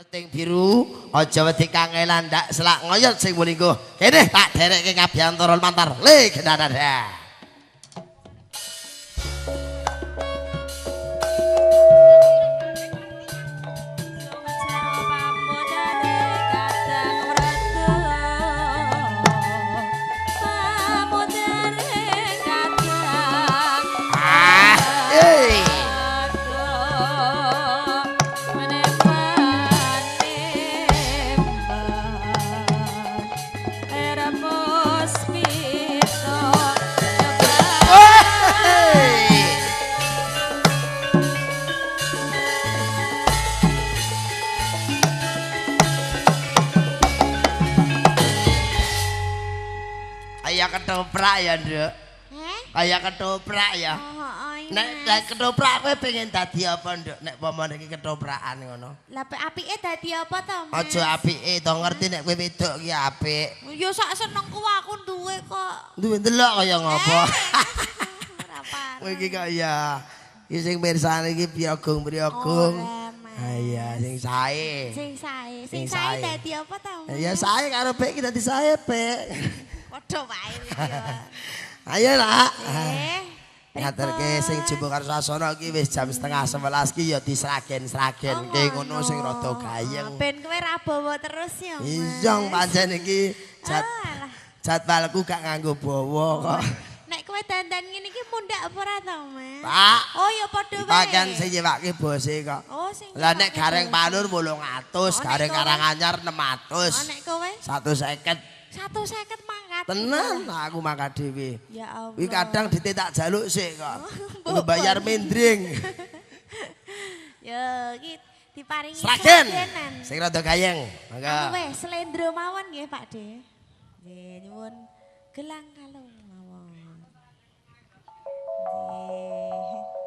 Leting biru aja wedi kangelan ndak selak ngoyot sing mulinggo. Kene tak derekke ngabiyantara mantar. Le gendadada. Ketoprak ya, Nduk. Heh? Kaya ketoprak ya. Oh, nek ketoprak kowe pengen dadi apa, Nduk? Nek pomone iki ketoprakan ngono. Lah apike dadi apa to, Mas? Aja apike to, ngerti nek kowe wedok ki apik. Ya sak senengku aku duwe kok. Duwe ndelok kaya ngopo. Ora parah. Kowe iki kok ya iki sing mirsani iki priyogung-priyogung. Ha iya, sing sae. Sing sae. Sing sae dadi apa to, Mas? Ya sae karo pek iki dadi sae, Pek. Padha wae iki ya. Ayo lah. Ngaterke sing jumbo karo sasana iki wis jam 10:30 ki ya disragen-sragenke ngono sing rada gayeng. Ben kowe ra bawa terus ya, Mas. Iya, pancen iki jadwalku gak nganggo bawa kok. Nek kowe dandan ngene iki mundhak apa ora to, Mas? Pak. Oh ya padha wae. Pakaian sing nyewake bose kok. Oh sing. Lah nek gareng Palur 800, gareng Karanganyar 600. Oh nek kowe 150. 150 mangkat. Tenan aku mangkat dhewe. Ya Allah. Kuwi kadang ditetak jaluk sik kok. Nggo bayar mendring. Ya iki diparingi sragen. Sing rada gayeng. Mangga. Wes slendro mawon nggih Pak De. Nggih nyuwun gelang kalung mawon. Nggih.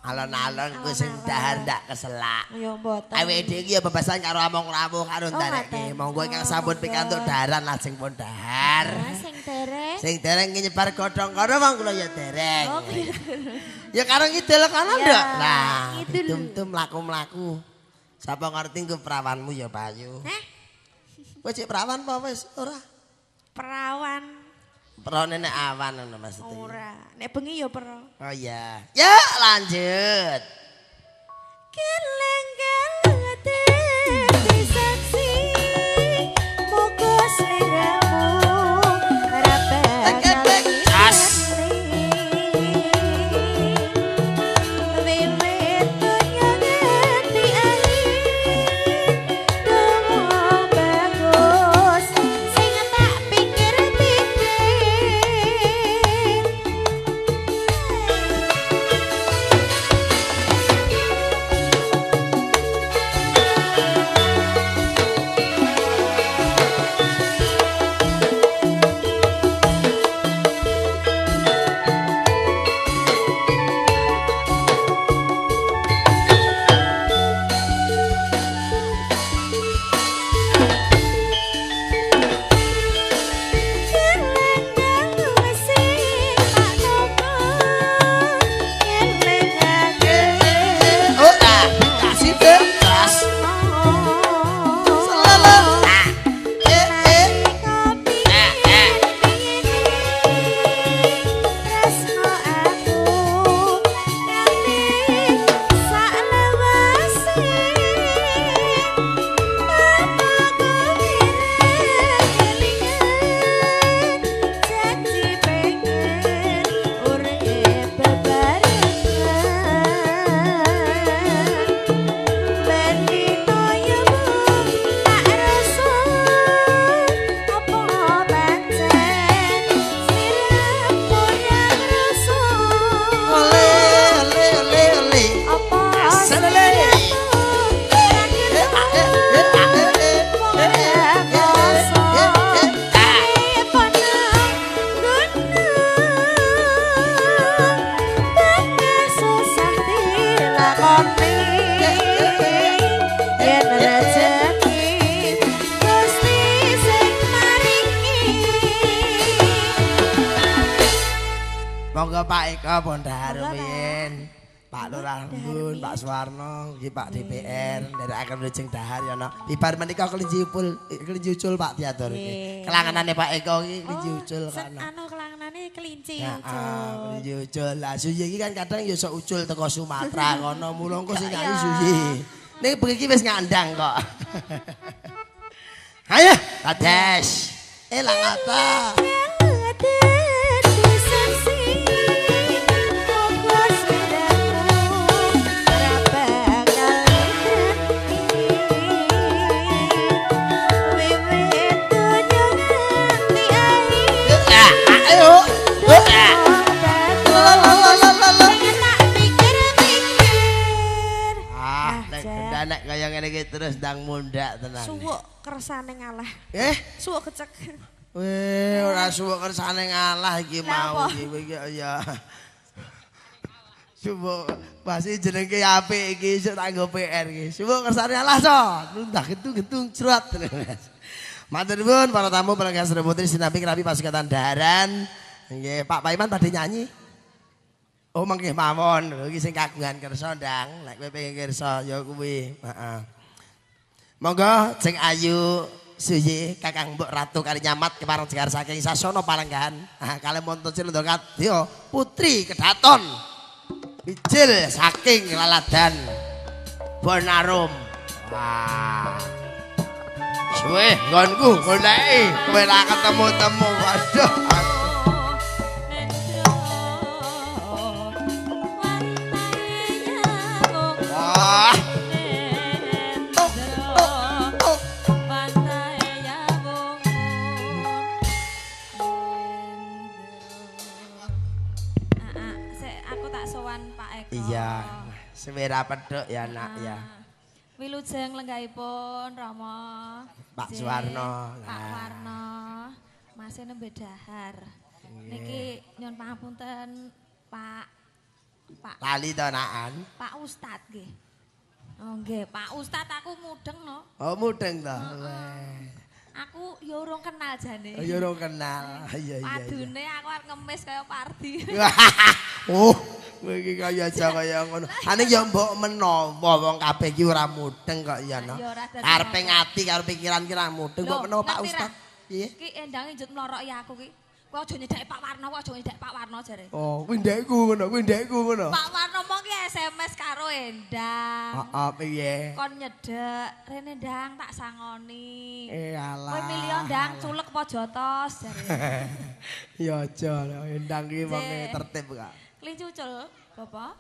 Alon-alon ku sing dahar ndak keselak. Ya mboten. Awake dhewe iki ya bebasan karo among rawuh karo ndareke. Monggo ingkang sampun pikantuk daharan lajeng pun dahar. Sing dereng. Sing dereng nyebar godhong kono wong kula ya dereng. Oh ya karo ngidul kono, Nduk. Lah, tum-tum mlaku-mlaku. Sapa ngerti nggo prawanmu ya payu. Heh. Kowe cek prawan apa wis ora? Perawan. Perone nek awan ngono maksudnya. Ora, nek bengi ya pero. Oh iya. Ya, lanjut. Keleng-keleng dadi saksi muga sliramu ora bakal Gas. Wiwit donya nganti akhir donga bagus sing tak pikir-pikir. Oh, ah, kasih deh. Gas. Selele. Ah. Eh, eh. Eh, eh. Ole, ole, ole, ole. Selele. Eh, ah, eh, eh, ah, eh, eh. Eh, eh, eh, eh, eh, ah. Monggo Pak Eko pun Monggo, Pak. rumiyin. Pak Lurah Embun, Pak Suwarno, nggih Pak DPR, nderekaken wilujeng dahar ya no. Bibar menika kelinci upul, kelinci ucul Pak diaturke. Nggih. Kelangenane Pak Eko iki kelinci ucul Oh, kono. Anu kelangenane kelinci Ya, ucul. ah, kelinci ucul. Lah suyi iki kan kadang ya sok ucul teko Sumatera kono, mula engko sing nyanyi Ya. suyi. Ning bengi iki wis ngandang kok. Ayo, Kades. Eh lah ngapa? Ah, ayo. Ah. La la la la la la. Ah, nek gendan nek kaya ngene iki terus ndang mundak tenan. Suwuk kersane ngalah. Eh, Suwuk kecek. weh ora suwuk kersane ngalah iki Lah mau apa? iki kowe iki ya. Suwuk pasti jenenge apik iki isuk tak nggo PR iki. Suwuk kersane ngalah so. Nundah getung-getung cruat. Matur nuwun para tamu pelengkap Sri Putri sinambi kerabi pasukatan daharan. Nggih, Pak Paiman tadi nyanyi. Oh mangke mawon, lho iki sing kagungan kersa ndang, nek kowe pengen kersa ya kuwi. Heeh. Monggo Jeng Ayu Suyi Kakang Mbok Ratu Kalinyamat kepareng jegar saking sasana palenggahan. Ah kalih wonten Cilendra Kadya Putri Kedaton. Ijil saking Laladan Bonarum. Wah. Suwe nggonku goleki kowe ra ketemu-temu. Waduh. Wah. Tuk, tuk, tuk. Aku tak sowan Pak Eko. Iya, suwe ra pedhok ya nak ya. Wilujeng lenggahipun Rama. Pak J. Suwarno. Pak Lah. Warno. Masih nembe dahar. Niki nyuwun pangapunten Pak Pak Lali to nakan. Pak Ustad nggih. Oh nggih, Pak Ustad aku mudeng no. Oh mudeng to. Aku ya urung kenal jane. Oh ya urung kenal. Iya iya. iya. Padune aku arep ngemis kaya Pardi. Oh, kowe iki kaya aja kaya ngono. Ane ya mbok menawa wong kabeh iki ora mudeng kok ya no. Ya ora dadi Karepe apa. ngati karo pikiran ki ora mudeng mbok Lho, menawa Pak ngerti ra? Ustad. Piye? Ki Endang njut mloroki aku ki. Kowe aja nyedhaki Pak Warno, kowe aja nyedhaki Pak Warno jare. Oh, kuwi ndekku ngono, kuwi ndekku ngono. Pak Warno mong ki SMS karo Endang. Heeh, piye? Kon nyedhek, rene Ndang tak sangoni. Eh alah. Kowe milih Ndang culek apa jotos jare. Ya aja, Endang ki wonge tertib kok. Kelinci ucul, Bapak.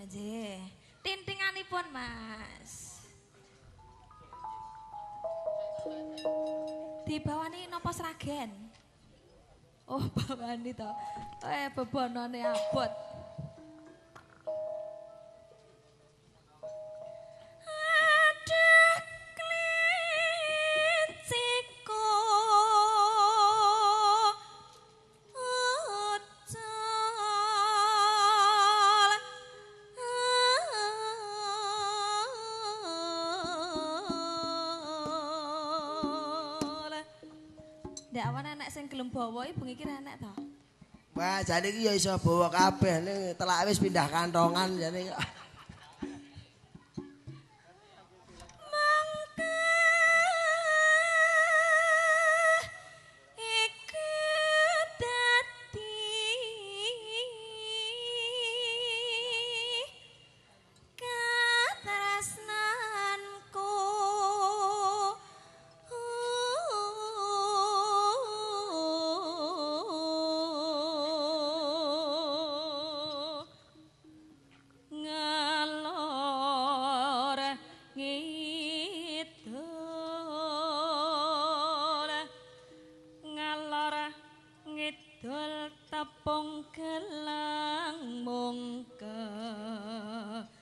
Nggih. Tintinganipun, Mas. Dibawani napa Sragen? Oh, bawani to. Bebonone abot. Ada klinciku ucul. Ndek awan enek sing gelem bawa iki bengi iki ra enek to. Wah, jane iki ya iso bawa kabeh ning telak wis pindah kantongan jane. Mangka iku dadi katresnanku. Ngalor ngidul, ngalor ngidul tepung gelang mung kecele.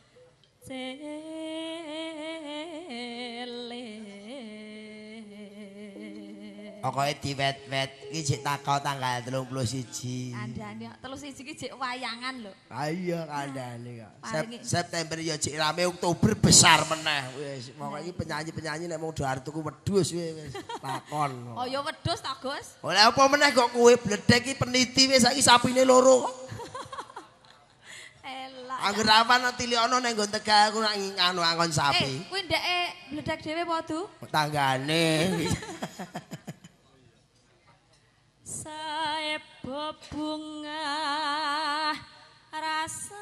Pokoke diwet-wet iki jek takau tanggal 31. Kandhane 31 iki jek wayangan lho. Ha iya kandhane kok. Paringi. September ya jek rame, Oktober besar meneh. Wis pokoke iki penyanyi-penyanyi nek mung do arep tuku wedhus wis lakon. Oh ya wedhus ta, Gus? Oleh apa meneh kok kowe bledek iki peniti wis saiki sapine loro kok. Elak. Angger awan tiliono ning nggon Tegal aku nak anu angon sapi. Kuwi ndeke bledek dhewe apa du? Tanggane. Saebo bunga rasaku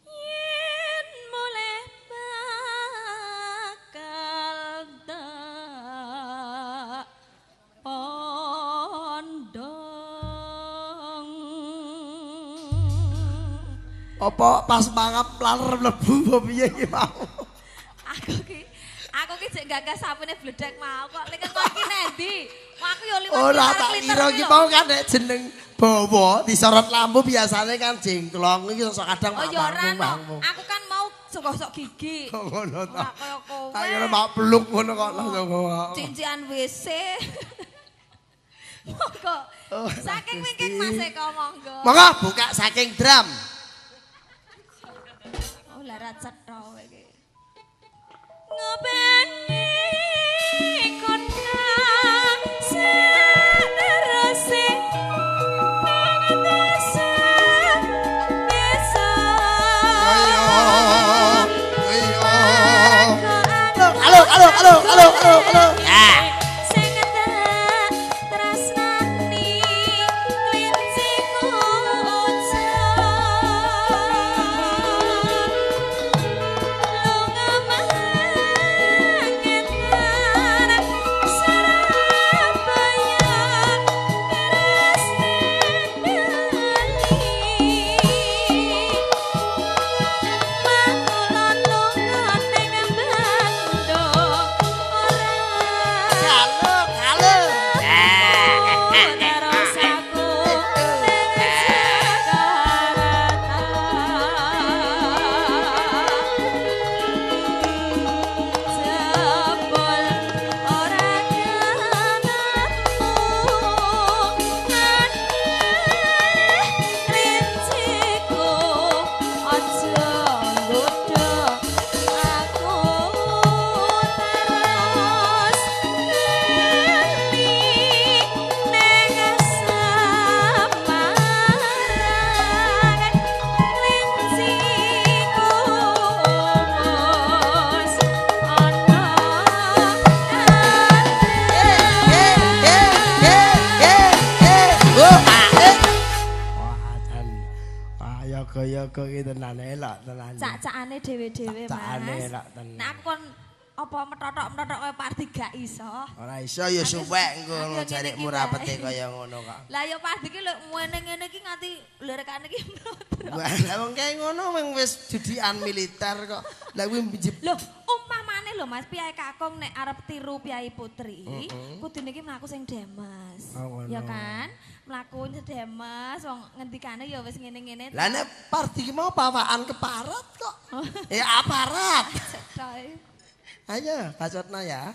yen mulih bakal tak pondong. Apa pas mangap laler mlebu apa piye iki mau? Aku ki jek gagas sapine bledek mau kok lek kok iki nendi? Wah, aku yo liwat Ora tak kira iki mau kan nek jeneng bawa disorot lampu biasane kan jengklong iki sok kadang Oh ya ora no. mangmung. Aku kan mau gosok gigi. Kok ngono ta? Ora kaya kowe. Tak kira mak peluk ngono kok langsung kok. Cincian WC. Monggo. Oh, Saking Gusti. wingking Mas Eko monggo. Monggo buka saking drum. Oh lara cetha kowe iki. Ngopeni kota seteruse ning desa desa. Ayo. Ayo. Halo, halo, halo, halo, halo, halo. Ya. Sing tresnani klinciku ucul. Lunga mangetan Surabaya terus bali. Mangulan lunga ning Bandung ora Yoga-yoga iki tenan elok tenan. Cak-cakane dhewe-dhewe, Mas. Cak-cakane elok tenan. Nek aku kon apa metotok-metotok kaya Pardi gak iso. Ora iso ya suwek engko jare murapete kaya ngono kok. Lah ya Pardi ki lho ngene-ngene iki nganti lerekane iki mlotro. Lah wong kae ngono wong wis judian militer kok. Lah kuwi lho umpamane lho Mas, piyai kakung nek arep tiru piyai putri, kudune iki mlaku sing demes. Ya kan? Mlaku demes wong ngendikane ya wis ngene-ngene. Lah nek Pardi ki mau pawaan keparat kok. Ya aparat. Ayo, bacotna ya.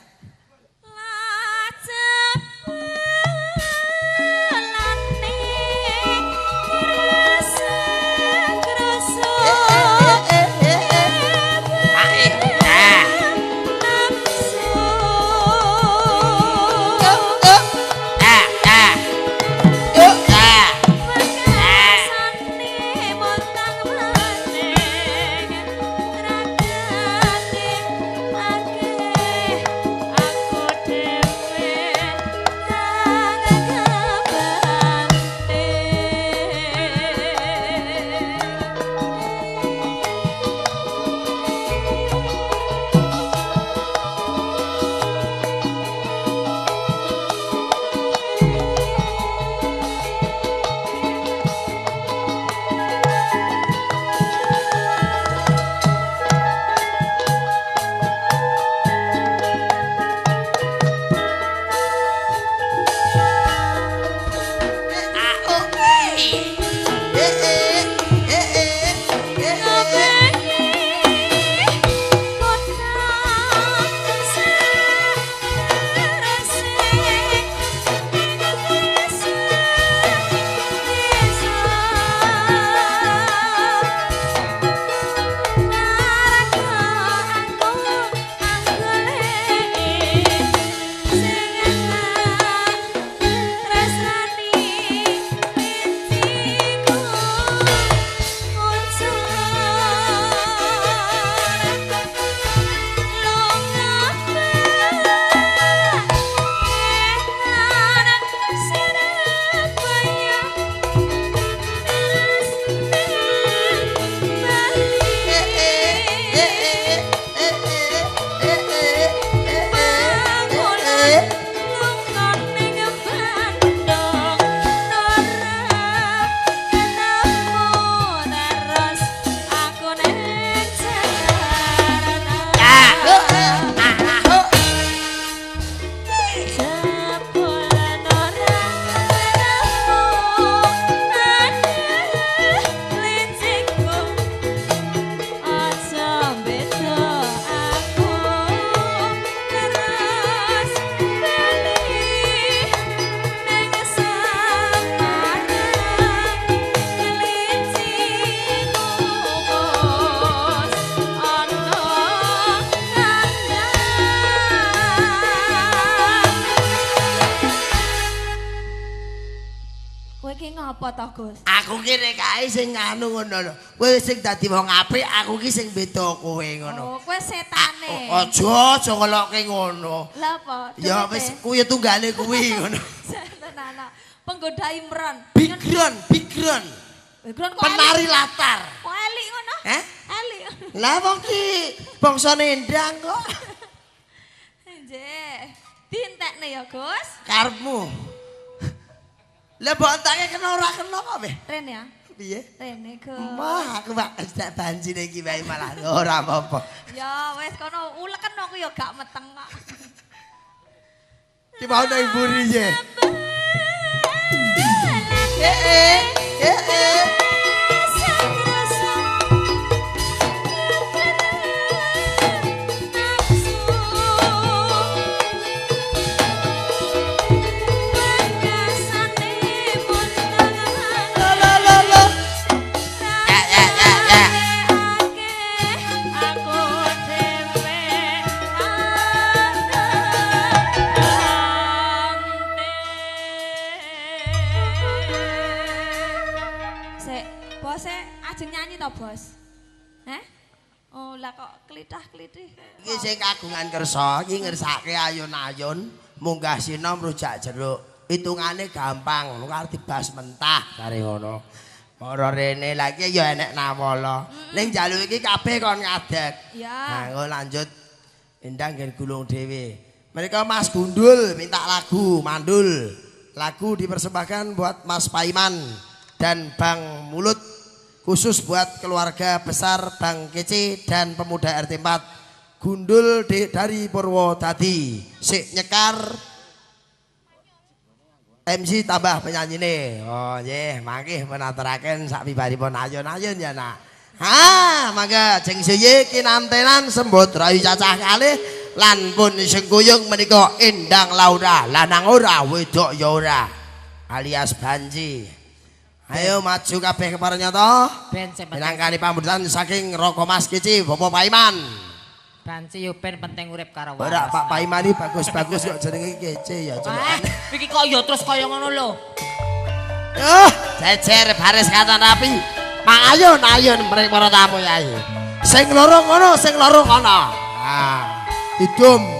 Aku ki nek kae sing anu ngono lho. Kowe sing dadi wong apik, aku ki sing beda kowe ngono. Oh, kowe setane. Aja, aja ngelokke ngono. Lah apa? Ya wis kuwi tunggale kuwi ngono. Tenan. Penggoda Imron. Background, background. Background kok penari latar. Kok elik ngono? Heh? Elik. Lah wong ki bangsa nendang kok. Nggih. Dientekne ya, Gus. Karepmu. Lah mbok entake kena ora kena kok, Beh? Ren ya. Piye? Rene, Gus. Wah, aku pak tak banjine iki wae malah ora apa-apa. Ya wis kono uleken aku ya gak meteng kok. Ki mau nang mburi ye. Bos. Heh? Oh, lah kok klithah-klithih. Iki sing kagungan kersa, iki ngersake ayun-ayun, munggah sinom rujak jeruk. Hitungane gampang, arep dibas mentah kare ngono. Mara rene lagi ya enek nawala. Ning njaluk iki kabeh kon ngadeg. Ya. Nah, engko lanjut Endang nggen gulung dhewe. Mereka Mas Gundul minta lagu Mandul. Lagu dipersembahkan buat Mas Paiman dan Bang Mulut, khusus buat keluarga besar Bang Kece dan pemuda RT 4 Gundul dari Purwodadi. Sik nyekar MC tambah penyanyine. Oh nggih, mangke menaturaken sak bibaripun ayun-ayun ya nak. Ha, mangga jeng suye kinantenan sembot rayu cacah kalih lan pun sengkuyung menika Endang Laura, lanang ora wedok ya ora alias Banci. Ayo maju kabeh kepara nyata. Ben sing penting Minangkani pamundhutan saking Raka Mas Kici Bapak Paiman. Banci yo ben penting urip karo waras. Ora Pak Paiman iki bagus-bagus kok jenenge Kece ya Ah, iki kok yo terus kaya ngono lho. Jejer baris kata rapi. Mang ayun mring para tamu yai. Sing loro ngono, sing loro ngono. Ah, hidung.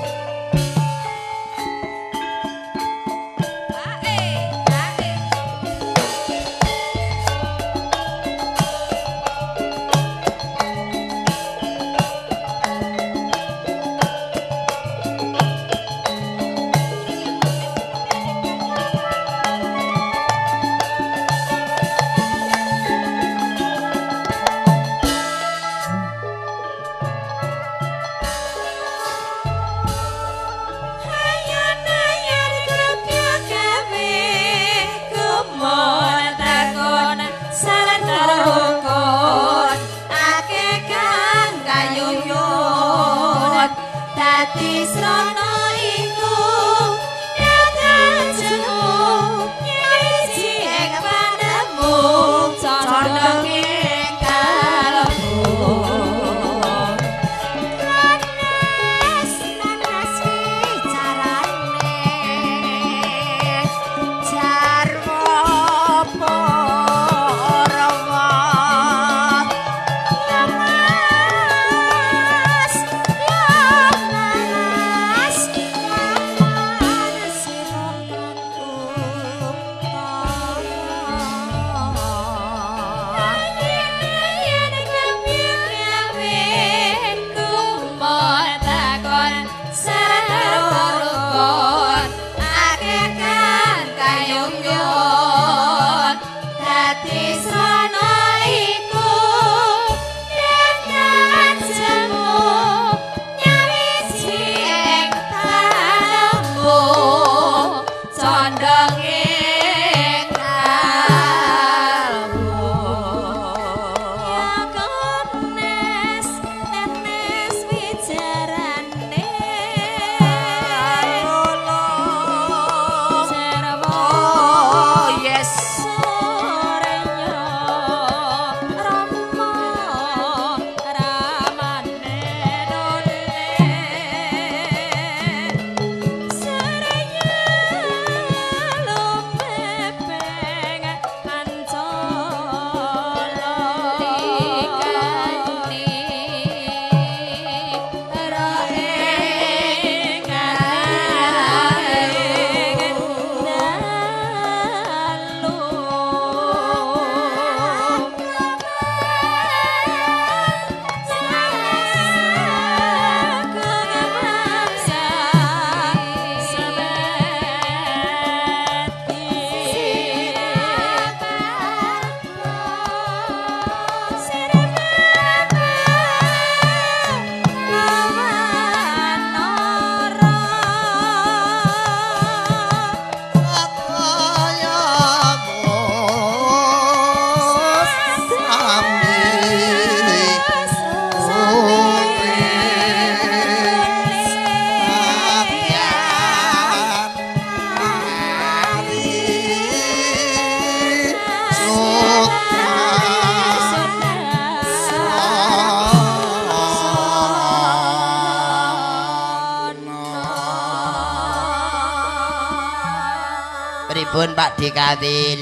Pripun Pak Dikawil?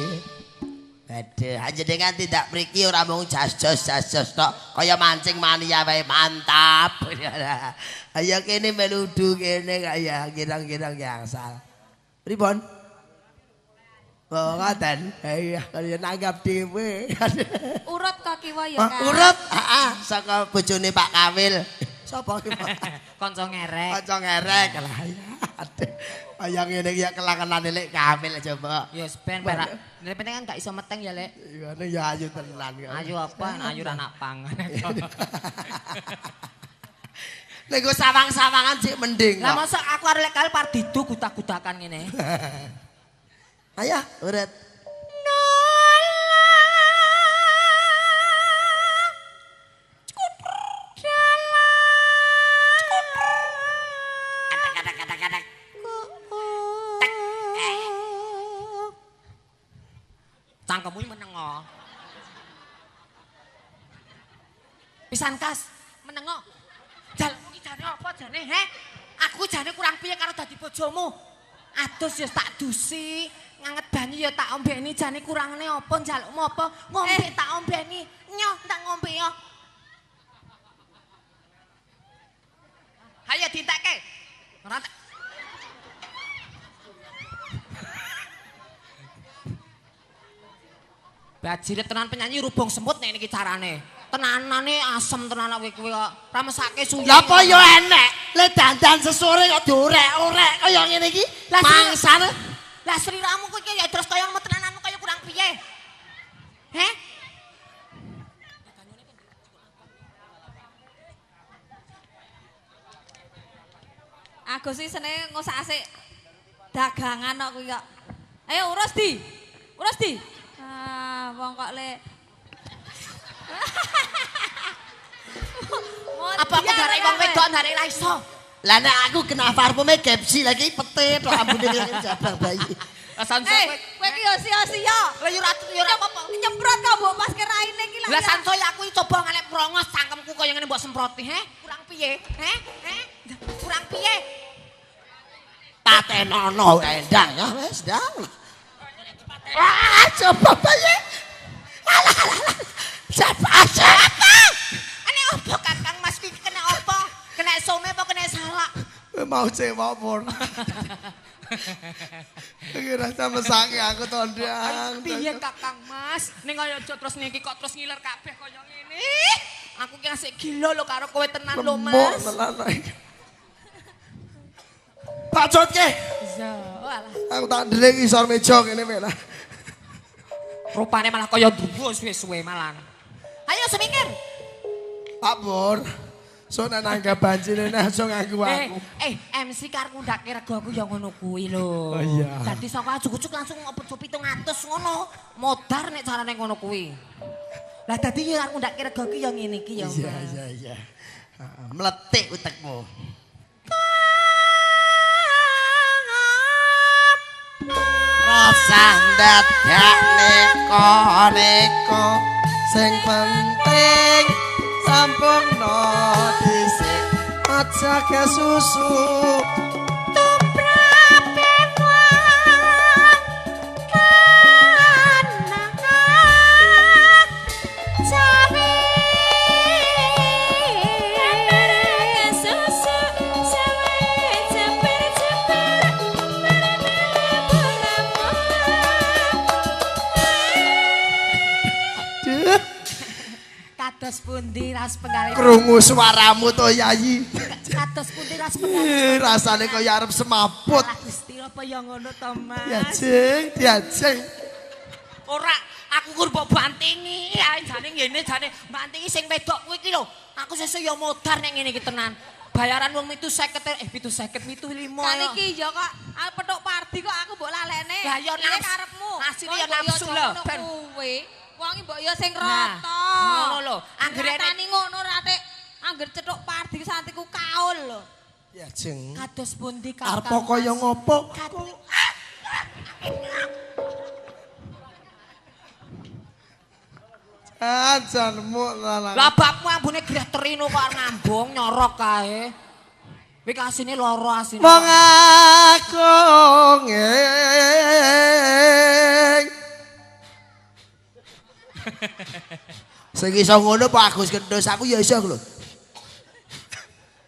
Aduh, jenengan tidak mriki ora mung jas-jos tok, kaya mancing mania wae mantap. Ayo kene meludu kene kaya girang-girang gangsal. Pripun? Oh, ngoten. Iya, kaya nanggap dhewe. Urut kok kiwa ya, Kak. Urut, heeh, saka bojone Pak Kawil. Sapa ki, Pak? Kanca ngerek. Kanca ngerek lah. Aduh. Kaya ngene iki ya kelakonane Lek Kawil coba. Ya ben perak. Nek penting kan gak iso meteng ya, Lek. Iya, ning ya ayu tenan kok. Ayu apa? Ayu ra nak pangan. Nek go sawang-sawangan sik mending Lah mosok aku karo Lek Kawil pardidu gudak-gudakan ngene. Ayo, urut. Cangkemmu iki menengo. Pisan kas, menengo. Jalukmu ki jane apa jane, he? Aku jane kurang piye karo dadi bojomu. Adus ya tak dusi, nganget banyu ya tak ombeni, jane kurangne apa njalukmu apa? Ngombe tak ombeni. Nyoh tak ngombe yo. Hayo dintekke. Ora tak Bajire tenan penyanyi rubung semut nek niki carane. Tenanane asem tenan kowe kuwi kok. Ora mesake suwi. Lah apa ya enek? Le dandan sesore kok diorek-orek kaya ngene iki. Lah mangsane. Lah sliramu kuwi ya terus kaya tenananmu kaya kurang piye? Heh? Agus iki senenge ngosak-asik dagangan kok kuwi kok. Ayo urus di. Urus di. Ah, wong kok le. Apa aku darek wong wedok darek ra iso? Lah nek aku kena parfume gepsi lagi pete tok ambune jabang bayi. Lah sanso kowe kowe iki yo sia-sia. Lah yo ora apa-apa. Nyemprot kok mbok paske raine iki lah. Lah sanso ya aku coba ngalek prongos cangkemku kaya ngene mbok semproti, he? Kurang piye? He? He? Kurang piye? Patenono endang ya wis ndang. Wah, coba bayi. Alah alah. Siapa? Siapa? Ane opo Kakang Mas iki kena opo? Kena some apa kena salak? Mau cewek pun. Iki rasa mesake aku to ndang. Piye Kakang Mas? Ning kaya aja terus niki kok terus ngiler kabeh kaya ngene. Aku ki asik gila lho karo kowe tenan lho Mas. Bacot ke. Iya, alah. Aku tak ndeling isor meja kene penak. Rupane malah kaya duwe suwe-suwe malah. Ayo semingkir. Pak Bor. So nek nanggap banjine nek iso nganggo aku. MC karep ngundhake rego aku ya ngono kuwi lho. Oh iya. Dadi saka ajuk-ujuk langsung opo 700 ngono. Modar nek carane ngono kuwi. Lah dadi ya arep ngundhake rego ki ya ngene iki ya. Iya iya iya. Mletik utekmu. Rasa ndadak neko-neko sing penting sampurna dhisik aja kesusu Kados pundi ras penggalih? Krungu suaramu to Yayi. Kados pundi ras penggalih? Rasane kaya arep semaput. Lah Gusti apa ya ngono to Mas? Diajeng, diajeng. Ora, aku kur mbok bantingi. Ae jane ngene jane bantingi sing wedok kuwi iki lho. Aku sesuk ya modar nek ngene iki tenan. Bayaran wong 750 750 75. Kan iki ya kok arep petuk pardi kok aku mbok lalene. Lah ya nafsu karepmu. Asline ya nafsu lho ben kuwi. Wong iki mbok ya sing rata. Ngono lho, anggere tani ngono ratik angger cethuk pardi santiku kaul lho. Ya jeng. Kados pundi Kakang? Arep kaya ngopo? Janmu lanang. Lah bapmu ambune greh terino kok ngambung nyorok kae. Wis asine lara asine. Wong agung. Sing iso ngono Pak Agus Kendus, aku ya iso lho.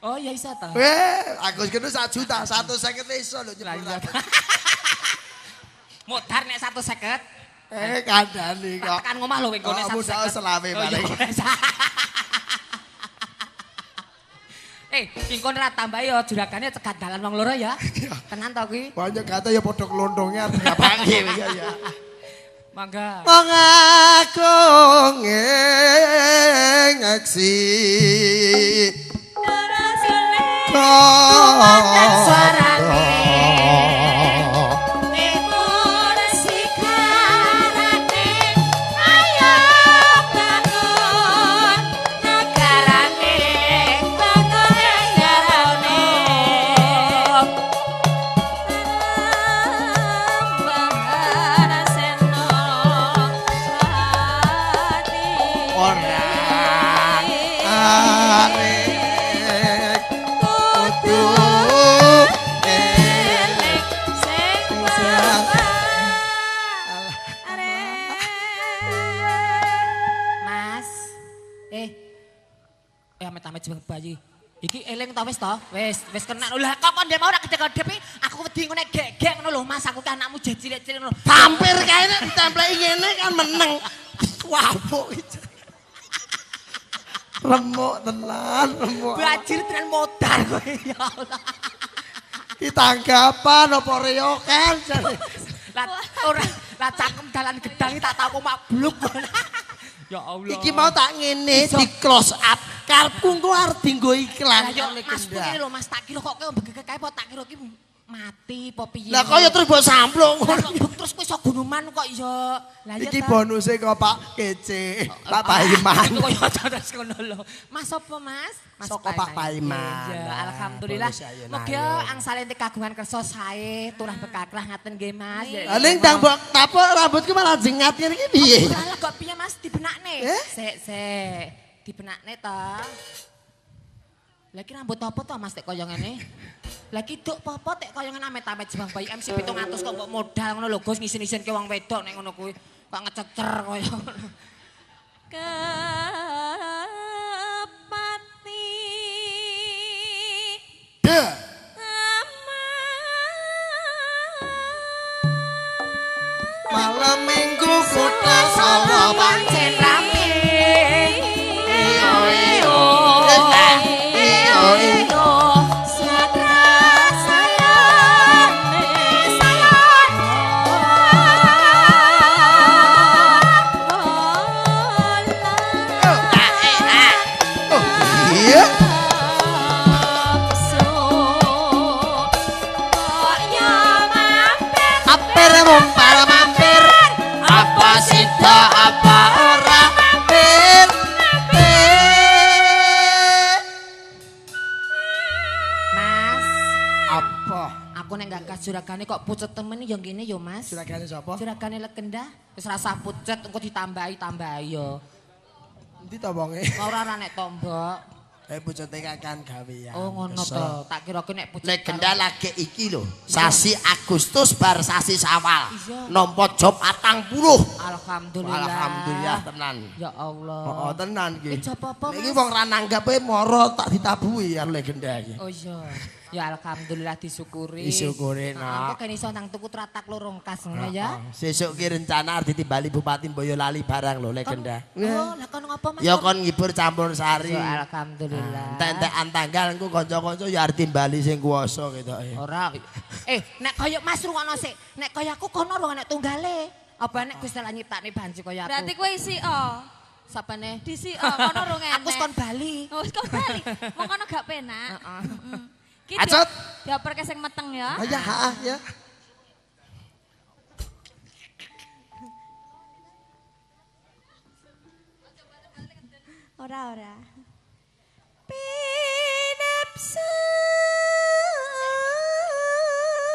Oh ya iso ta. Agus Kendus 1 juta 150 iso lho nyebut. Modar nek 150. Kandhani kok. Tekan ngomah lho kowe nggone 150. Selawe paling. Engko ora tambah ya juragane cegat dalan wong loro ya. Tenan to kuwi? Wah nyegate ya padha klonthonge arep ngapake iki ya. Mangga. Mangakung ing aksi. Suarane. Bayi. Iki eling ta wis to? Wis, wis kena. Lah kok kon ndek mau ora gedhe-gedhe pi, aku wedi ngene gek-gek ngono lho Mas, aku ki anakmu jek cilik-cilik ngono. Tampir kae nek ditempleki ngene kan meneng. Wabuk iki. Remuk tenan, remuk. Bajir tenan modar kowe ya Allah. Ki tanggapan apa reyokan jare. Lah ora, lah cangkem dalan gedang iki tak tau kok mabluk. Ya Allah. Iki mau tak ngene di close up. Karepku engko arep dienggo iklan. Lah yo Mas ngene lho Mas, tak kira kok kowe mbegeke kae apa tak kira ki mati apa piye. Lah kaya terus mbok samplung ngono. Terus kowe iso gunuman kok iso. Lah iya. Iki bonuse kok Pak Kece, Pak Paiman. Kaya terus ngono lho. Mas apa Mas? Mas saka Pak Paiman. Ya alhamdulillah. Mugi angsal entek kagungan kersa sae, turah bekakrah ngaten nggih Mas. Lah ning ndang mbok tapuk rambutku malah jengat ngene iki piye? Lah kok piye Mas dibenakne? Sik sik. Dibenakne ta. Lah iki rambut apa to Mas tek kaya ngene? Lah iki duk apa tek kaya ngene amit-amit jebang bayi MC 700 kok mbok modal ngono lho Gus ngisin-isinke wong wedok nek ngono kuwi. Kok ngececer kaya ngono. Kepati. De. Malam Minggu kota Solo pancen rame. Juragane kok pucet temen ya ngene ya Mas. Juragane sapa? Juragane Legenda. Wis rasah pucet engko ditambahi-tambahi ya. Endi to wonge? Ora ora nek tombok. Pucete kakan gawean. Oh ngono to. Tak kira ki nek pucet. Legenda lagi iki lho. Sasi Agustus bar sasi Syawal. Nampa job 40. Alhamdulillah. Alhamdulillah tenan. Ya Allah. Heeh tenan iki. Job apa Mas? Iki wong ra nanggape moro tak ditabuhi karo Legenda iki. Oh iya. Ya alhamdulillah disyukuri. Disyukuri nak. Aku kan iso nang tuku tratak lorong kas ngono ya. Sesuk ki rencana arep ditimbali Bupati Boyolali barang lho Legenda. Oh, lah kon ngopo Mas? Ya kon ngibur campur sari. Ya alhamdulillah. Entek-entekan tanggal engko kanca-kanca ya arep timbali sing kuwasa ketoke. Ora. Nek kaya Mas rungokno sik. Nek kaya aku kono rung nek tunggale. Apa nek Gusti Allah nyiptakne banci kaya aku. Berarti kowe isi o. Sapane? Disi o kono rung enek. Aku wis kon Bali. Oh, wis kon Bali. Wong kono gak penak. Heeh. Acot. Dioper ke sing meteng ya. Oh ya, heeh ya. Ora ora. Pinapsu.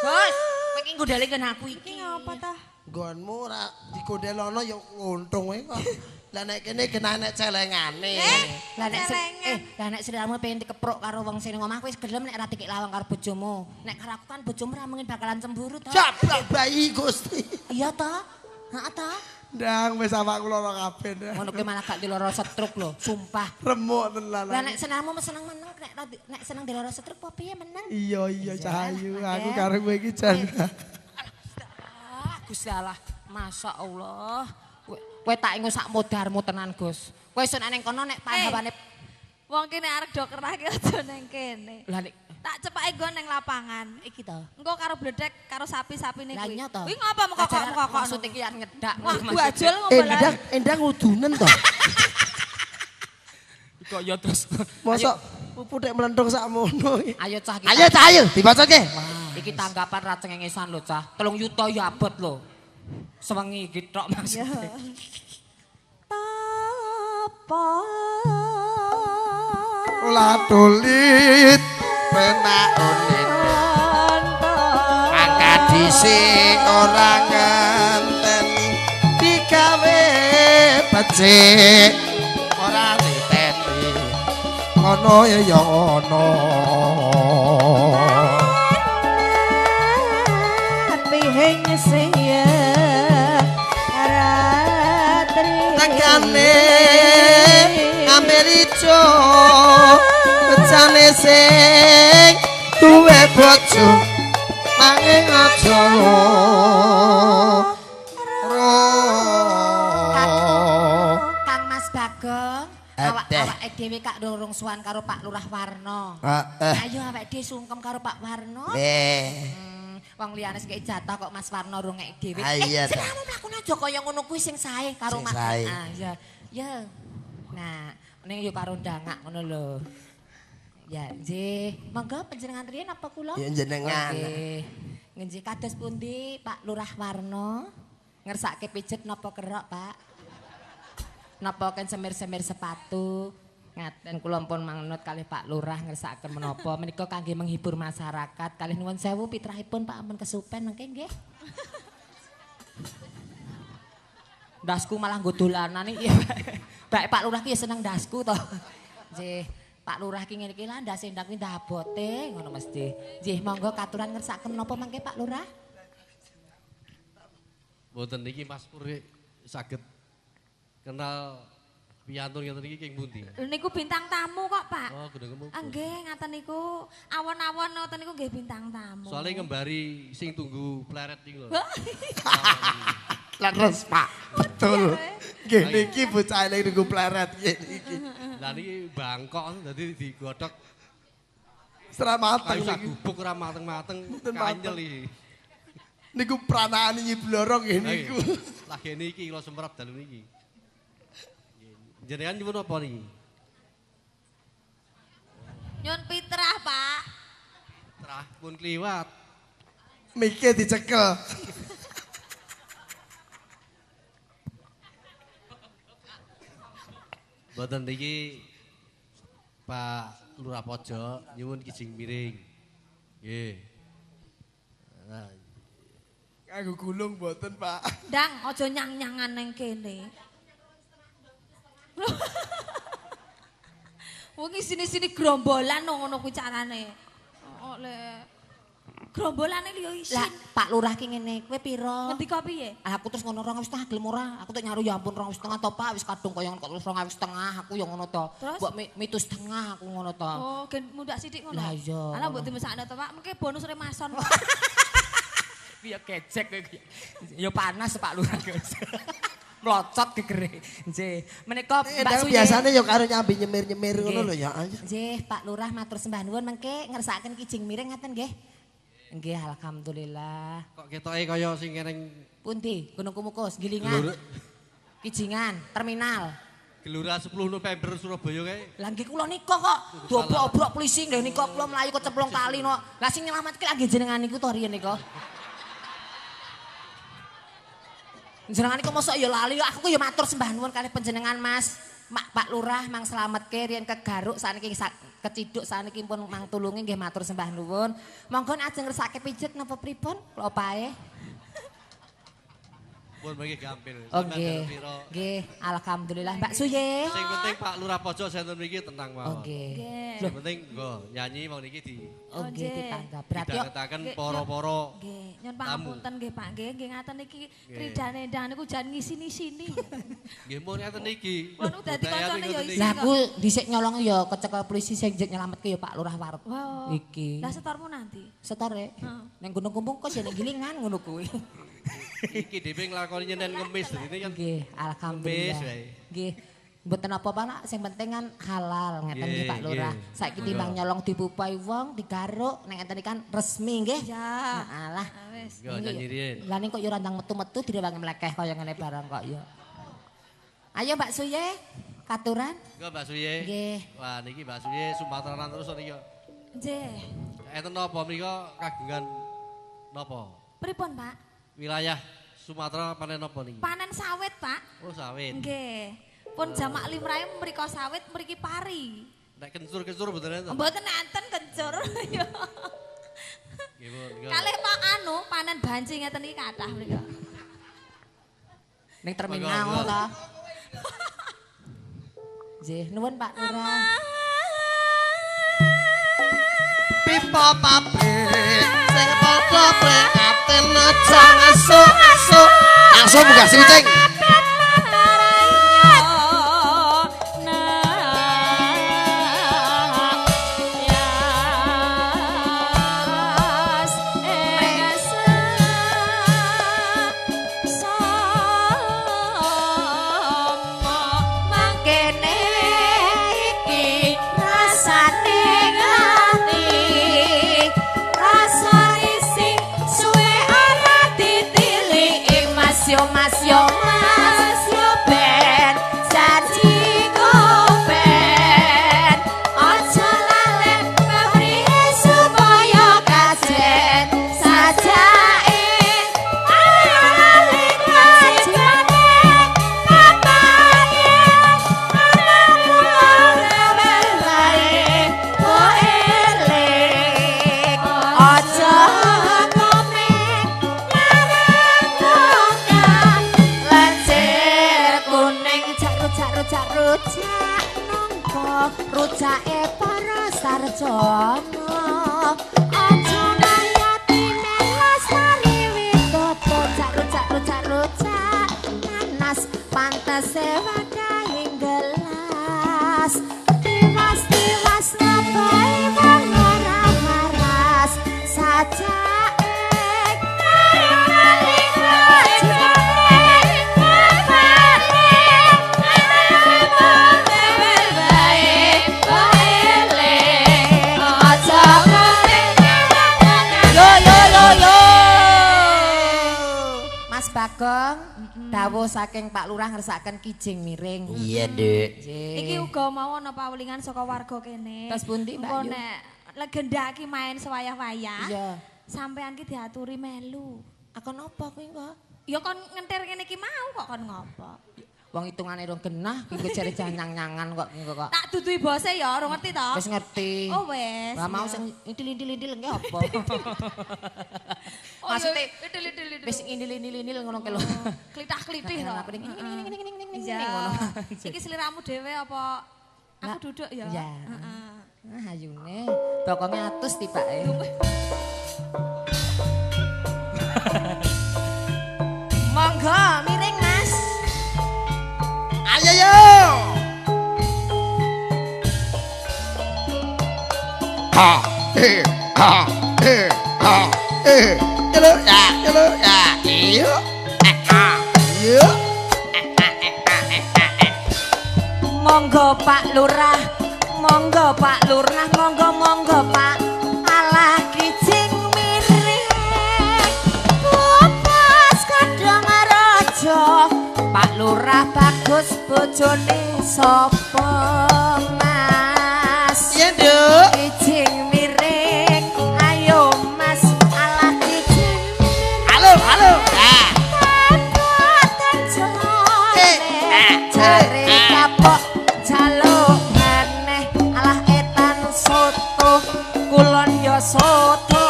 Gus, kowe iki nggodheli nggon aku iki. Iki ngopo ta? Nggonmu ora digodhelono ya untung kowe kok. Lah nek kene kena nek celengane. Lah nek lah nek sliramu pengen dikeprok karo wong sing omah kowe wis gelem nek ora dikek lawang karo bojomu. Nek karo aku kan bojomu ora mungkin bakalan cemburu to. Jablak bayi Gusti. Iya to? Heeh to? Ndang wis awakku lara kabeh. Ngono kuwi malah gak diloro stroke lho, sumpah. Remuk tenan. Lah nek senangmu seneng meneng nek seneng diloro stroke apa piye meneng? Iya iya Cahayu, aku karo kowe iki jan. Gusti Allah, Masya Allah. Kowe tak ingu sak modarmu tenan, Gus. Kowe iso nek ning kono nek pahawane wong kene arep do kerah ki aja ning kene. Lah nek tak cepake nggo ning lapangan. Iki to. Engko karo bledek karo sapi-sapine Lah kuwi. nya to. Kuwi ngapa mekokok-mekokok. Maksud iki arep nyedak. Wah, gajul ngombelan. Endang endang udunen to. Kok ya terus. Mosok pupu tek mlenthung sakmono iki. Ayo cah kita. Ayo cah ayo dibacoke. Iki tanggapan ra cengengesan lho cah. 3 yuta ya abot lho. Sewengi iki tok maksudnya. Tapa Ula tulit penak unit. Angkat dhisik ora ngenteni digawe becik ora diteni kono ya ono. Pihing saya ratri Tekane Americo becane sing duwe bojo nanging aja loro. Kang Mas Bagong, Adeh. awake dhewe kak rorong suwan karo Pak Lurah Warno. Heeh. Ayo awake dhewe sungkem karo Pak Warno. Wong liyane sing kei jatah kok Mas Warno rung ngeki dhewe. Ah, iya ta. Jenengmu mlakune aja kaya ngono kuwi sing sae karo Sing Mas. sae. Ah, iya. Ya. Nah, ning yo karo ndangak ngono lho. Ya, nggih. Monggo panjenengan riyen apa kula? Ya, jenengan. Nggih. Nggih kados pundi Pak Lurah Warno? Ngersake pijet napa kerok, Pak? Napa ken semir-semir sepatu? Ngaten kula pun manut kalih Pak Lurah ngersakaken menapa menika kangge menghibur masyarakat kalih nuwun sewu pitrahipun Pak ampun kesupen mengke nggih. Ndasku malah nggo dolanan iki. Bae Pak Lurah ki ya seneng ndasku to. Nggih, Pak Lurah ki ngene iki lah ndase ndak kuwi ndabote ngono mesti. Nggih, monggo katuran ngersakaken menapa mangke Pak Lurah? Mboten niki Mas Pur saged kenal piyantun ngeten iki king pundi? Lho niku bintang tamu kok, Pak. Oh, kudu ngemu. Nggih, ngaten niku awon-awon ngoten niku nggih bintang tamu. Soale ngembari sing tunggu pleret niku lho. Leres, Pak. Betul. Nggih niki bocah eling nunggu pleret nggih niki. Lah niki Bangkok dadi digodhog Ora mateng kayu sak niki. gubuk ora mateng-mateng Mboten kanyel mateng. iki. Niku pranaan Nyi Blorong nggih niku. Lagi niki kula semerap dalu niki. Jenengan nyuwun apa niki? Nyun pitrah, Pak. Trah pun kliwat. Mike dicekel. Mboten niki Pak Lurah Pojok nyuwun kijing miring. Nggih. Nah, Kanggo gulung mboten, Pak. Ndang, aja nyang-nyangan nang kene. Wong sini-sini gerombolan ngono kuwi carane. Oh, le. Gerombolane yo isin. Lah, Pak Lurah ki ngene, kowe pira? Ngendika piye? Aku terus ngono 2,5 gelem ora? Aku tak nyaru ya ampun 2,5 to Pak, wis kadung kaya ngono kok terus 2,5 aku ya ngono to. Terus? Mbok 7,5 aku ngono to. Oh, gen mundak sithik ngono. Lah iya. Alah mbok dimesakno to, Pak. Mengke bonus remason. Kuwi ya kecek kowe kuwi. Ya panas Pak Lurah. Mlocot gegere. Nggih. Menika Mbak Suye. Biasane ya karo nyambi nyemir-nyemir ngono lho ya. Nggih, Pak Lurah matur sembah nuwun mengke ngersakaken kijing miring ngaten nggih. Nggih, alhamdulillah. Kok ketoke kaya sing neng pundi? Gunung Kemukus, Gilingan. Kijingan, terminal. Gelora 10 November Surabaya kae. Lah nggih kula nika kok diobrok-obrok polisi nggih nika kula mlayu kecemplung kali no. Lah sing nyelametke lak nggih jenengan niku to riyen nika. Jenengan niku mosok ya lali, aku ya matur sembah nuwun kalih panjenengan Mas. Mak Pak Lurah mang slametke riyen kegaruk saniki keciduk saniki pun mang tulungi nggih matur sembah nuwun. Monggo ajeng ngersake pijet napa pripun? Kula pae. Pun mangke gampil. Oh nggih. Nggih, alhamdulillah Mbak Suye. Sing penting Pak Lurah Pojok senten mriki tenang mawon. Oh nggih. Sing penting nggo nyanyi wong niki di Oh nggih ditanggap. Berarti didhangetaken para-para nggih, nyun pangapunten nggih Pak nggih, nggih ngaten iki kridane ndang niku jan ngisini-sini. Nggih mun ngaten niki. Mun dadi kancane ya isin. Lah aku dhisik nyolong ya kecekel polisi sing nyelametke ya Pak Lurah Warep. Iki. Lah setormu nanti? Setore. Ning Gunung Kumpung kok jeneng gilingan ngono kuwi. Iki dhewe nglakoni nyenen ngemis dene kan. Nggih, alhamdulillah. Nggih. Mboten apa-apa nak, sing penting kan halal ngeten nggih Pak Lurah. Saiki timbang nyolong dipupai wong, digaruk nek ngeten iki kan resmi nggih. Ya. Alah. Wis. Lah ning kok yo ora ndang metu-metu direwangi mlekeh kaya ngene barang kok yo. Ayo Mbak Suye, katuran. Nggih Mbak Suye. Nggih. Wah niki Mbak Suye Sumatranan terus niki. Nggih. Enten napa menika kagungan napa? Pripun, Pak? Wilayah Sumatera panen napa niki? Panen sawit, Pak. Oh, sawit. Nggih. Pun jamak limrahe mriko sawit, mriki pari. Nek kencur-kencur mboten enten. Mboten enten kencur. Nggih, pun. Kalih Pak anu panen banci ngeten iki kathah mriko. Ning terminal ta. Nggih, nuwun Pak Lurah. Pipa pabrik sing padha prihatin aja ngesuk-ngesuk. Langsung munggah sini, Cing. Rujake para sarjana aja nayati melestari widodo rujak rujak rujak nanas pantese wadahing gelas tiwas tiwas ngabai wong ora waras sajake Bagong, dawuh saking Pak Lurah ngersakaken kijing miring. Iya, Dik. Iki uga mau ana pawulingan saka warga kene. Terus pundi, Mbak Yu? Nek legenda iki main sewayah-wayah. Iya. Sampean ki diaturi melu. Aku napa kuwi kok? Ya kon ngentir ngene iki mau kok kon ngopo? Wong hitungane rong genah, ki jare janyang-nyangan kok kok. Tak duduhi bose ya, ora ngerti to? Wis ngerti. Oh wis. Lah mau sing indil-indil-indil nggih apa? Maksudnya wis indil-indil-indil ngono ke lho. Klithah-klithih to. Iya. Iki sliramu dhewe apa aku duduk ya? Iya. Heeh. Ah ayune, bokonge atus tibake. Monggo miring Mas. Ayo yo. Ha e ha e ha e. Yo ya yo ya. Yo. Yo. Monggo Pak Lurah, monggo Pak Lurah, monggo monggo Pak. Alah kijing miring. Pupas kadang raja. Pak Lurah bagus bojone sapa Mas? Iya, Nduk. Kijing miring, ayo Mas, alah kijing miring. Halo, halo. Ah. Kabotan jelone, jare kapok jaluk meneh, alah etan soto, kulon ya soto,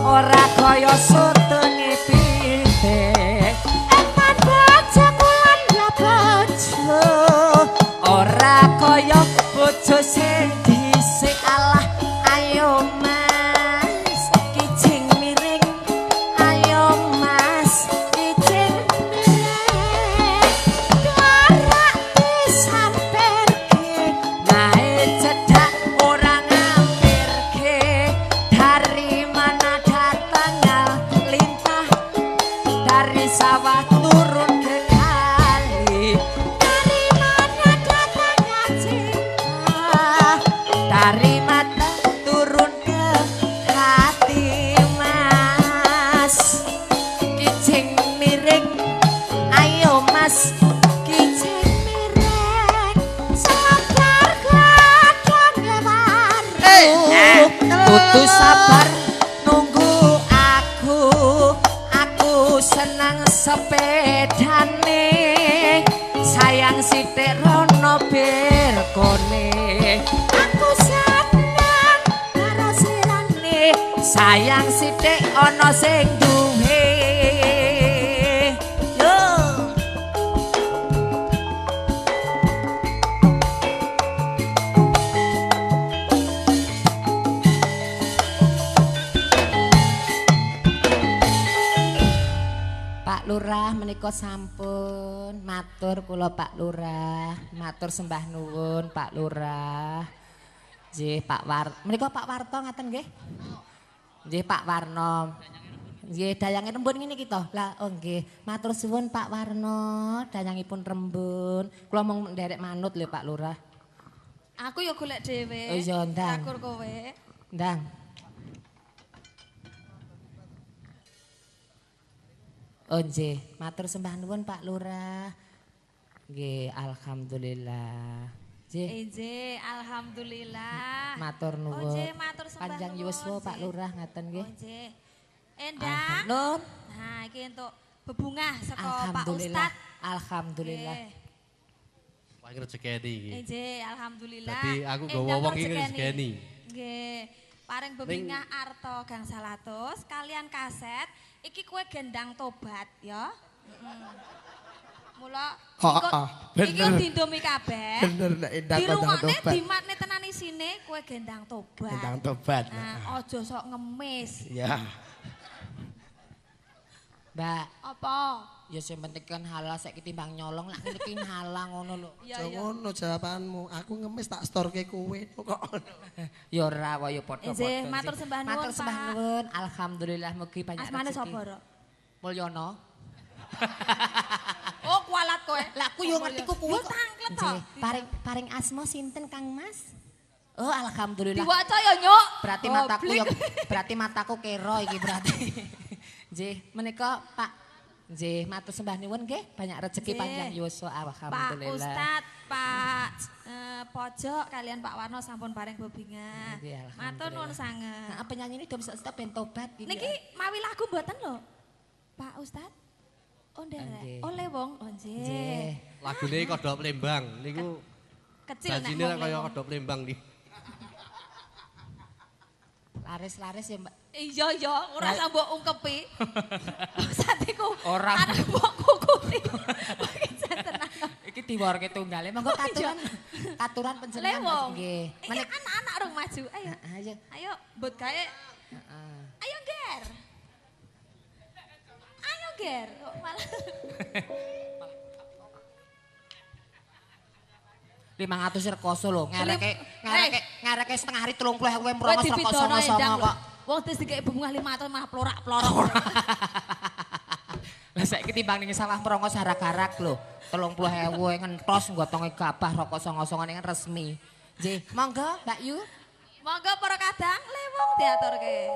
ora kaya sotone pitik. Etan bojo kulon ya bojo, ora kaya bojo sing dhisik. Alah ayo Mas, kijing miring, ayo Mas, kijing miring. Darak disamperke, nae cedak ora ngampirke. Dari mana datangnya lintah, dari Kudu sabar nunggu aku. Aku senang sepedane. Sayang sithik rono berkone. Aku senang karo sirane. Sayang sithik ana sing duwe. Yo. Pak Lurah menika sampun matur kula Pak Lurah, matur sembah nuwun Pak Lurah. Nggih Pak War, menika Pak Warto ngaten nggih? Nggih Pak Warno. Nggih dayange rembun ngene iki to. Lah oh nggih, matur suwun Pak Warno, dayangipun rembun. Kula mung nderek manut lho Pak Lurah. Aku ya golek dhewe. Oh iya ndang. Akur kowe. Ndang. Oh nggih, matur sembah nuwun Pak Lurah. Nggih, alhamdulillah. Nggih. Nggih, alhamdulillah. Matur nuwun. Oh nggih, matur sembah Panjang yuswa Pak Lurah ngaten nggih. Oh nggih. Endang. Nun. Nah, iki entuk bebungah saka Pak Ustad. Alhamdulillah. Wah, rezekeni iki. Nggih, alhamdulillah. Dadi aku nggawa wong iki rezekeni. Nggih. Paring bebungah arta gangsal atus kalian kaset iki kowe gendang tobat ya. Mula iki dindomi kabeh. Bener nek endang tobat. Dirungokne dimatne tenan isine kowe gendang tobat. Gendang tobat. Nah, aja sok ngemis. Ya. Mbak, apa? Ya sing penting kan halal saiki timbang nyolong lak ngene iki halal ngono lho. Aja ngono jawabanmu. Aku ngemis tak storke kowe kok. Ya ora kaya padha-padha. Nggih, matur sembah nuwun. Matur sembah nuwun. Alhamdulillah mugi banyak rezeki. Asmane sapa, Rok? Mulyono. Oh, kualat kowe. Lah aku yo ngerti ku kuwi kok. Tangklet to. Paring asma sinten Kang Mas? Oh, alhamdulillah. Diwaca ya, Nyuk. Berarti mataku yo berarti mataku kero iki berarti. Nggih, menika Pak nggih, matur sembah nuwun nggih, banyak rezeki panjang yuswa alhamdulillah. Pak Ustad, Pak Pojok kalian Pak Warno sampun paring bebingah. Matur nuwun sanget. Nah, penyanyi ini dom stop ben tobat iki. Niki mawi lagu mboten lho. Pak Ustad. Oh nderek. Oleh wong, oh nggih. Lagune Kodhok Lembang niku kecil nek janjine kaya Kodhok Lembang niki. Laris-laris ya, Mbak. Iya iya, ora usah mbok ungkepi. Satiku ora mbok kukuti. Iki diworke tunggale, monggo katuran. Katuran panjenengan nggih. Menik anak-anak rung maju, ayo. Ayo. Ayo mbok gawe. Ayo, Ger. Ayo, Ger. Kok malah 500 rekoso lho, ngereke setengah hari 30.000 mrongos rekoso songo kok. Wong wis dikek bebungah 500 malah plorak-plorok. Lah saiki timbang ning sawah mrongos harak-harak lho. 30.000 ngentos nggotonge gabah rokok songo-songo ning resmi. Nggih, monggo Mbak Yu. Monggo para kadang lewong diaturke.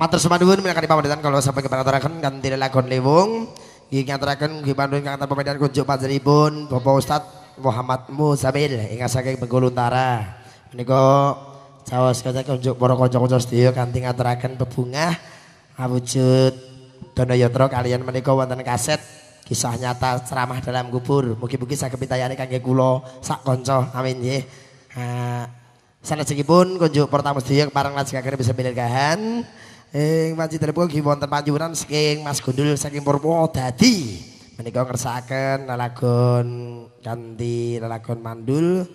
Matur sembah nuwun minangka pamundhutan kula sampun kepangaturaken kanthi lelagon lewung. Nggih ngaturaken nggih pandhuwun kang pamundhutan kunjuk panjenenganipun Bapak Ustaz Muhammad Muzamil ingkang saking Bengkulu Utara. Menika caos kaca kunjuk para kanca-kanca sedaya kanthi ngaturaken bebungah awujud Danayatra kaliyan menika wonten kaset kisah nyata ceramah dalam kubur. Mugi-mugi saged pitayane kangge kula sak kanca. Amin nggih. Salajengipun kunjuk para tamu sedaya kepareng lajengaken bisa milih. Ing panjenenganipun nggih wonten panyuwunan saking Mas Gundul saking Purwodadi. Menika ngersakaken lelagon kanthi lelagon mandul.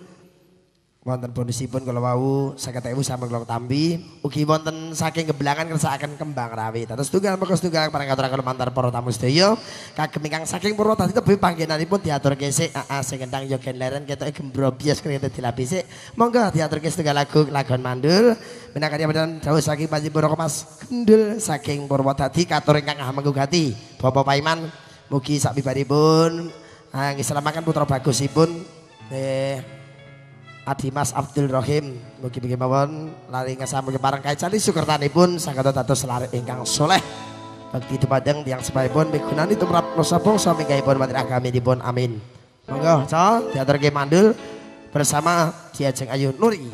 Wonten bonusipun kala wau 50.000 sampun kula tampi. Ugi wonten saking Geblangan ngersakaken kembang rawi. Dados tunggal moko setunggal pareng ngaturaken lumantar para tamu sedaya. Kagem ingkang saking Purwodadi tebih panggenanipun diaturke sik. Heeh sing kendang yo gen leren ketoke gembrobyos kene dilapisi. Monggo diaturke setunggal lagu lagon mandul. Minangka pamundhutan dawuh saking panjenengan Mas Gendul saking Purwodadi katur ingkang hamengku gati. Bapak Paiman mugi sakbibaripun ngislamaken putra bagusipun Adi Mas Abdul Rohim mugi-mugi mawon lari ngesampun kepareng kaicali sukertanipun saged dados lare ingkang soleh bakti dumateng tiyang sepahipun migunani tumrap nusa bangsa minggahipun wonten agaminipun amin. Monggo, co diaturke mandul bersama Diajeng Ayu Nuri.